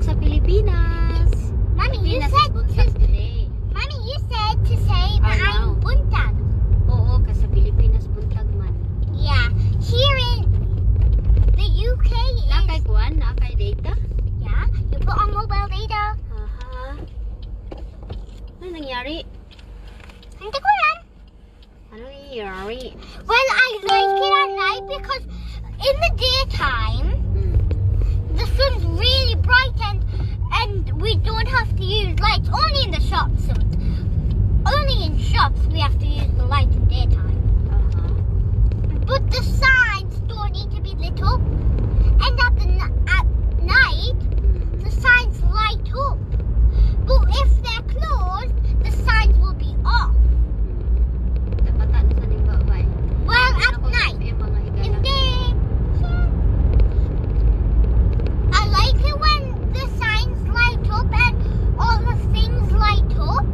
Sa Pilipinas. Mommy, you Pilipinas is said buntag to, today. Mommy, you said to say that Oh, I'm no. buntag. Oo, kasi sa Pilipinas buntag man. Yeah. Here in the UK Naa kay is kuan, naa kay data? Yeah. You put on mobile data. Aha. Ano nangyari? Hindi ko alam. Ano nangyari? Well, I like it at night because in the daytime the sun's really bright and we don't have to use lights. Only in the shops. Only in shops we have to use the light in daytime. Aha. But the signs don't need to be lit up. And at night, the signs light up. But if they're closed, the signs will be off. Dapat ano sa ning babay? Well, at Ako, night. FM, mga higala. If they, I like it when the signs light up and all the things light up.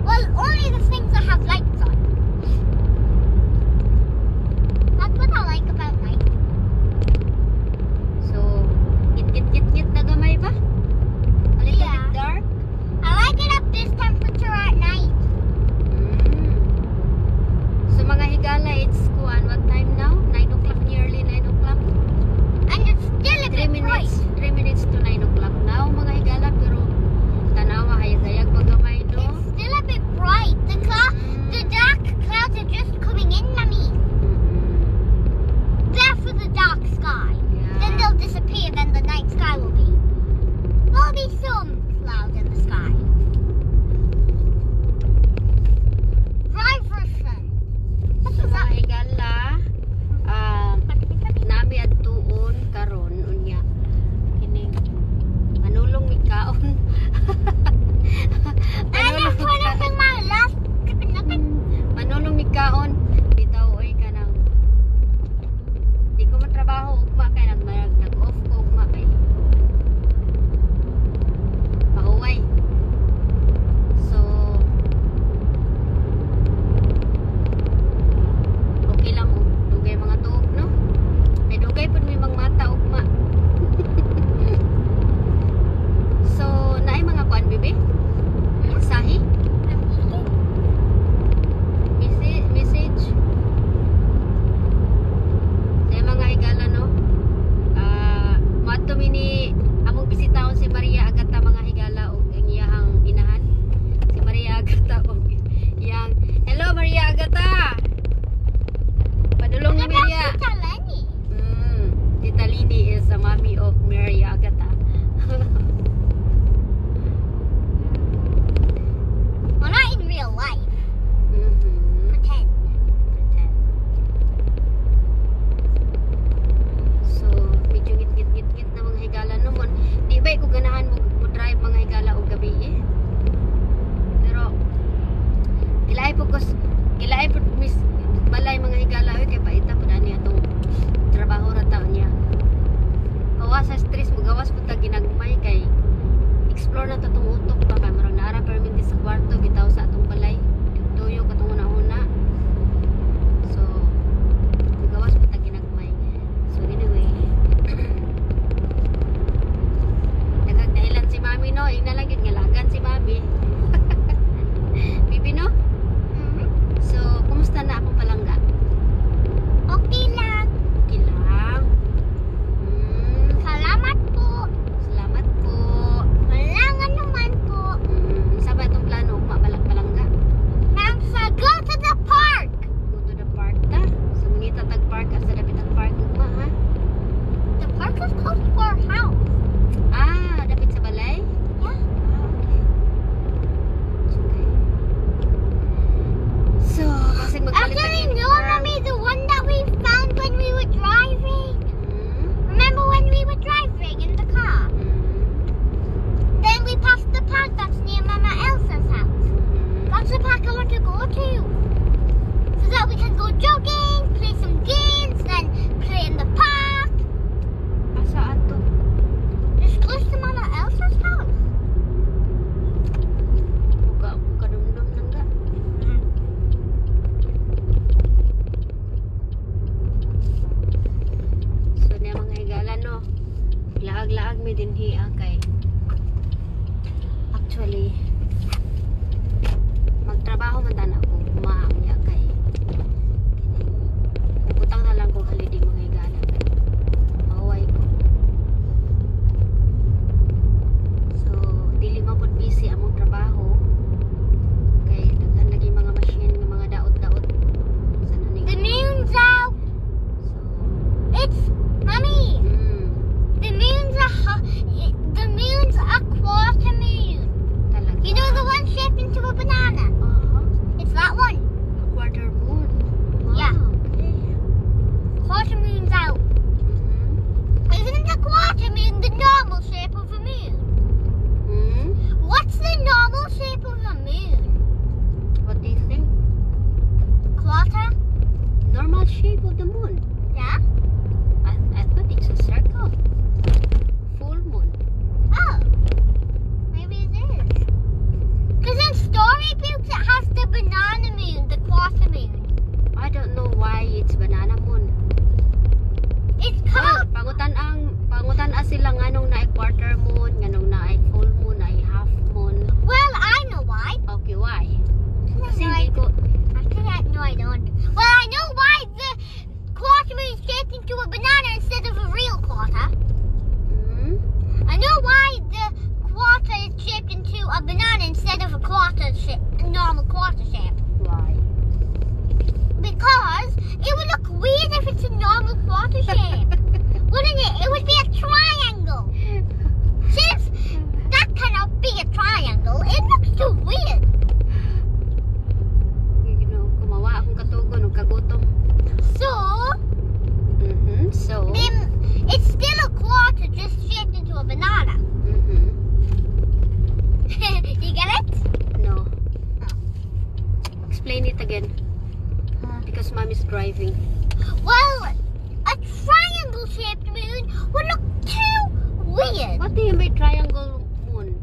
Well, only the things that have lights on. That's what I like about night. So, git git git git na gamay ba? A little Yeah. bit dark? I like it at this temperature at night. So mga higala, it's kuan, what time now? 9 o'clock, nearly 9 o'clock. And it's still a 3 bit minutes, bright. 3 minutes to 9 o'clock now, mga higala, pero tanawa hayag-hayag pagamay, no? It's still a bit bright. The dark clouds are just coming in, Mummy. They're for the dark sky. Then they'll disappear, then the night sky will be. There'll be some clouds in the sky. Drive version. What So was mga that? Higala, nami adtuon karon unya kining manulong mi kaon. And that's when I took my last chicken nugget. Manulong mi kaon bitaw oy, kanang di ko matrabaho ugma kay nag off ko ugma kay pahuway. So okay lang og dugay mga tuog, no? May dugay pud mi mangmata ugma. So naay mga kuan, bibi? Mensahe? I'm eating. Message, message. Sa mga higala, no. Ah, moadto mi ni among bisitahon si Maria Agata, mga higala, ug ang iyahang inahan. Si Maria Agata ug iyang. Hello, Maria Agata. Padulong ni What about Maria. Tita Lenny? Tita Lini is the mommy of Maria Agata. Well, not in real life. Pretend. Pretend. So, medyo ngit ngit ngit ngit na, mga higala, no mon. Di ba ko ganahan mo drive, mga higala, og gabi eh. Pero gilahi po mis balay, mga higala, oy, kay paita pud ani atong trabaho ra taon niya. Gawas sa stress mo, gawas pud ta ginagmay kay explore na ta tong utok ba, kay murag naara permanente sa kwarto bitaw sa atong balay. Tuyo katong una-una. So, gawas pud ta ginagmay. So anyway, daghang dahilan si Mami, no, ingna lang gyud nga lagan si Mami. Bibi, no? Mm-hmm. So, kumusta na akong palangga? Okay lang. Okay lang. Salamat po. Salamat po. Walang anuman po. Sa ba itong plano? Palangga? Nang sa go to quarter shape, normal quarter shape. Why? Because it would look weird if it's a normal quarter shape. Wouldn't it? It would be a triangle. Since that cannot be a triangle, it looks too weird. Kumawa akong katugon ug kagutom. So, So, then it's still a quarter, just shaped into a banana. You get it? No. Explain it again. Because Mom is driving. Well, a triangle shaped moon would look too weird. What do you mean triangle moon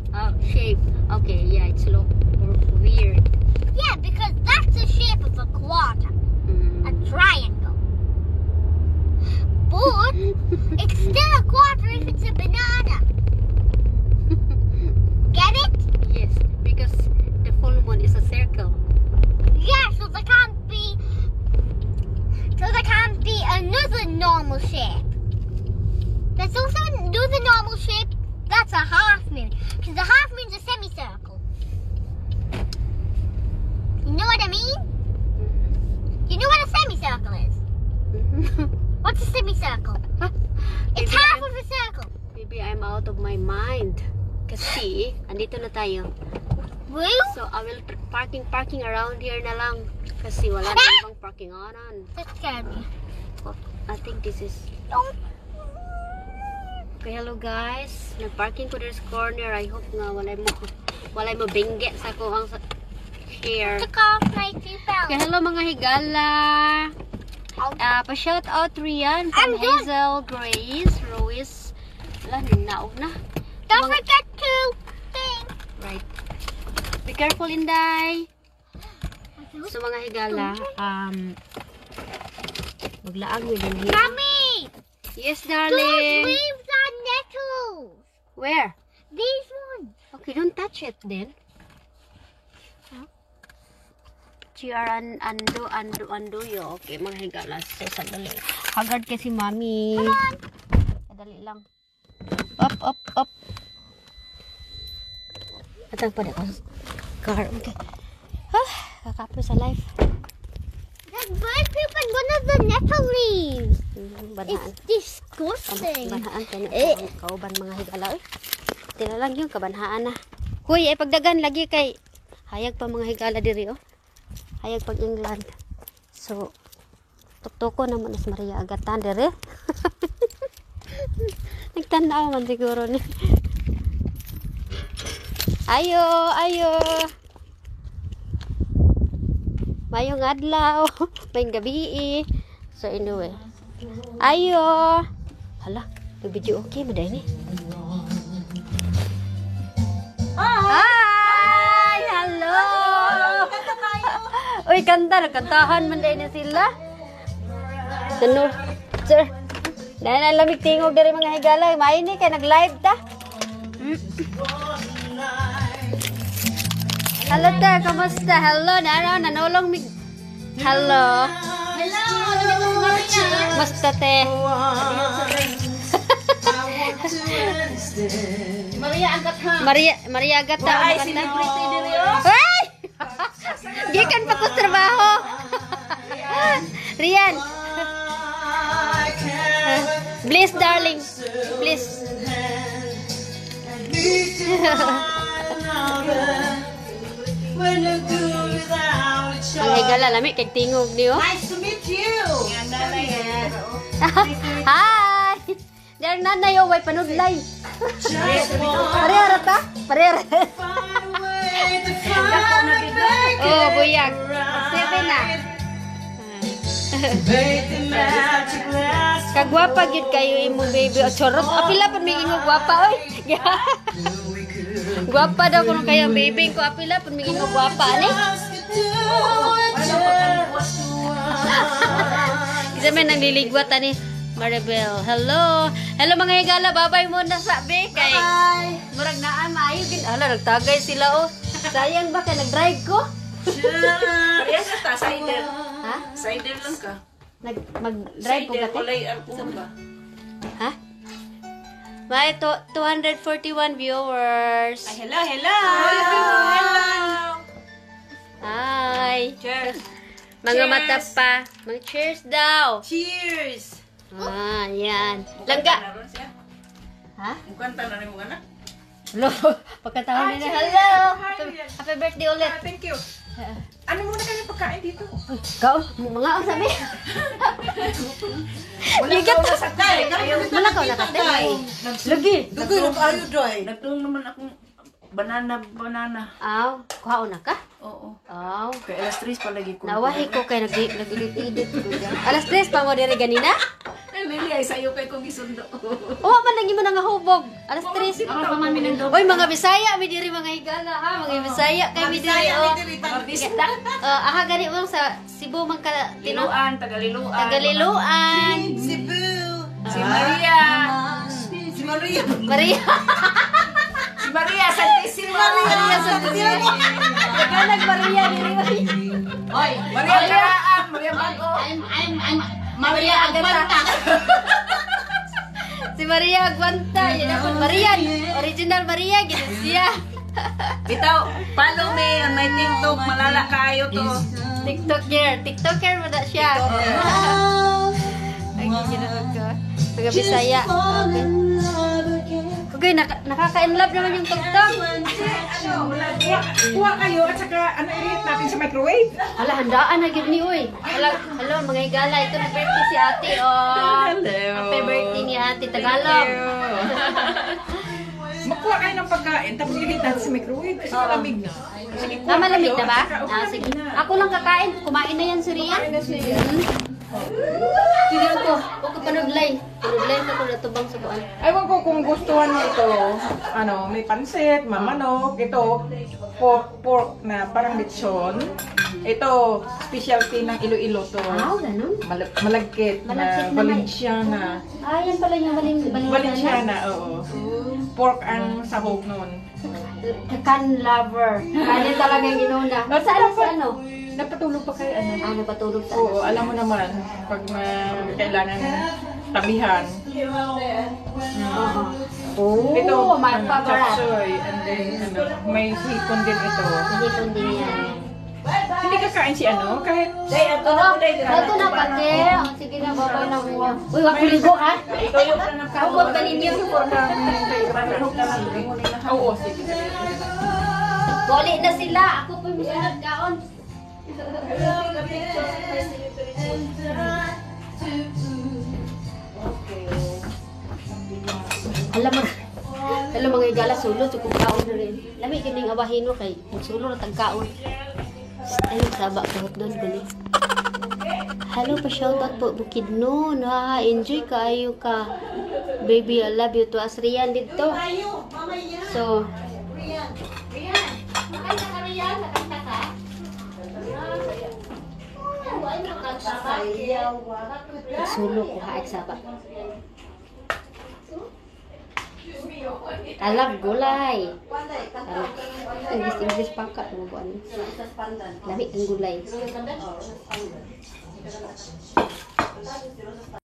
shape? Okay, yeah, it's look weird. Yeah, because that's the shape of a quarter, a triangle. But it's still a quarter if it's a banana. Get it? Yes, because the full moon is a circle. Yeah, so there can't be another normal shape. There's also another normal shape that's a half moon. Because the half moon's a semicircle. You know what I mean? You know what a semicircle is? Mhm. What's a semicircle? It's Maybe half of a circle. Maybe I'm out of my mind. Kasi, andito na tayo. Woo? So, I will parking around here na lang. Kasi wala na ibang parkinganan. That scared me. Oh, I think this is. Don't. Okay, hello guys. Nag-parking ko this corner. I hope nga walay mo bingge sa akoang share. Took off my seatbelt. Okay, hello mga higala. Pa-shout out Rian from I'm done. Hazel, Grace, Ruiz. Wala, naog na. Don't forget to think. Right. Be careful, Inday. So mga higala, maglaag mi din here. Mommy, Yes, those darling. Leaves are nettles. Where? These ones. Okay, don't touch it then. Huh? GR ando ando ando yo. Okay, mga higala. So, sandali. Haggard kasi Mami. Come on. Sandali lang. Up, up, up. Atang pa ako sa car. Okay. Ah, kakapoy sa life. There's bird poop in one of the nettle leaves. Banhaan. It's disgusting. Banhaan kani Eh. ang kauban, mga higala oy. Tila lang yung kabanhaan na. Huy, ay pagdagan lagi kay hayag pa, mga higala, diri oh. Hayag pag England. So tuktuko naman as Maria Agatan diri. Nagtanaw man siguro ni. Ayo, ayo. Mayong adlaw, mayong gabi. So anyway. Ayo. Hala, nag-video okay man ni. Hi! Hello! Uy, kanta. Nagkantahan man din na sila. Ano? Sir, dahil na lamig tingog dari, mga higala. Maini kay nag-live ta. Hello te, kamusta? Hello, naro, nanolong mig. Hello. Hello! Musta te? Maria Agat ha. Maria Maria Agata. Ay, Ano kanta? celebrity diri oh. Ay! Gikan pa ko sa trabaho. Rian. Please, darling. Please. Ang higala, lami kay tingog niyo. Nice to meet you. Hi! There nanay oh, way panudlay. Pareha ra ta? Pareha ra. Oh, buyag. 7 na. Kagwapa gyud kayo imo baby. Oh, charot. Apila pud may ingog gwapa oy. Gwapa daw kuno kayo ang baby ko. Apila pud may ingog gwapa ani. Kasi may nangliligwat ani. Maribel. Hello. Hello mga higala. Babay muna sa be kay. Bye. Murag naa maayo gid. Hala, nagtagay sila oh. Sayang ba kay nag-drive ko? Maria sa ta cider. Ha? Cider lang ka. Nag mag-drive ko Cider ka te? walay alcohol ba? Ha? May 241 viewers. Ay, hello, hello. Hello. Mga mata pa. Mga cheers daw. Cheers! Ah, yan. Langga. Ha? Mukhang tanan mo anak. Hello. Pagkataon nila. Hello. Happy birthday ulit. Ah, thank you. Ano muna kami pagkain dito? Ikaw, mga sabi. Wala ka na sa tay. Wala ka na kate. Lagi. Dugay na kaayo day. Nagtulong naman akong banana, banana. Aw, kuhaon na ka? Oo. Aw. Kay alas 3 palagi ko. Nawahi ko kay nag-edit-edit ko dyan. Alas 3 pa mo diri ganina? Ay, Lily, ay sayo kay kong isundo. Oo, man lang mo nga hubog. Alas 3. Ako pa man minang Oy, mga Bisaya, mi diri mga higala ha, mga Bisaya kay mi diri oh. Bisdak. Aha gani mo sa Cebu man ka tino. Tinuan, Tagaliluan. Tagaliluan. Cebu. Si Maria. Si Maria. Maria. Si Maria Santissima. Maria Santissima. Tagalog Maria diri oy. Oy, Maria Karaang, Maria Bago. I'm Maria Agwanta. Si Maria Agwanta, yan ako Maria, original Maria gid siya. Bitaw, follow me on my TikTok. Malala kayo to. TikToker, TikToker mo na siya. Ay, ginoo ko. Taga Bisaya. Okay. Okay, nakaka-inlove naman yung tugtog. Ano, kuha kayo at saka ano, i-heat natin sa microwave. Hala, handaan na gid ni uy. Hala, hello mga higala, ito na birthday si Ate. Oh. Hello. Happy birthday ni Ate Tagalog. Makuha kayo ng pagkain, tapos i-heat natin sa microwave kasi malamig na. Sige, kuha Ah, malamig kayo, na ba? at saka, oh, Ah, malamig sige. na. Ako lang kakain. Kumain na yan si Rian. Kumain na siya. Tignan ko. Huwag ka panudlay. Panudlay ka kung natubang sa kuan. Ewan ko kung gustuhan mo ito, ano, may pansit, mamanok, ito, pork, pork na parang lechon. Ito, specialty ng Iloilo to. Ah, ganun. Malagkit Malagkit na na may- Valenciana. Ah, yan pala yung Valenciana. Valenciana, oo. Pork ang sahog nun. Kakan lover. Kanya talaga yung inuna. Saan sa ano? Napatulog pa kay ano? Ah, napatulog sa Oo, ano. alam mo naman, pag kailangan tabihan. Oo. Oh, Ito, my ano, favorite. chop suey, and then, ano, may hipon din ito. Hipon din yan. Hindi kakain si ano, kahit Oo, ito na pati. Oh, sige na, babay na ninyo. Uy, wag ligo ha. Kahubog ba ninyo? Oo, sige. Sige. Boli na sila. Ako po yung musunod kaon. Alam mo, alam mga igala sulod sa kung kaon na rin. Lami kining awahin mo kay magsulo na tagkaon. Ay, saba ko doon gani. Hello pa shoutout po Bukidnon. Ha, enjoy kaayo ka. Baby, I love you to Asrian dito. So, Rian, makanta ka Rian, makanta ka. Sulo ko haag saba. I love gulay. English English pa ka mo buwan. Lami ang gulay.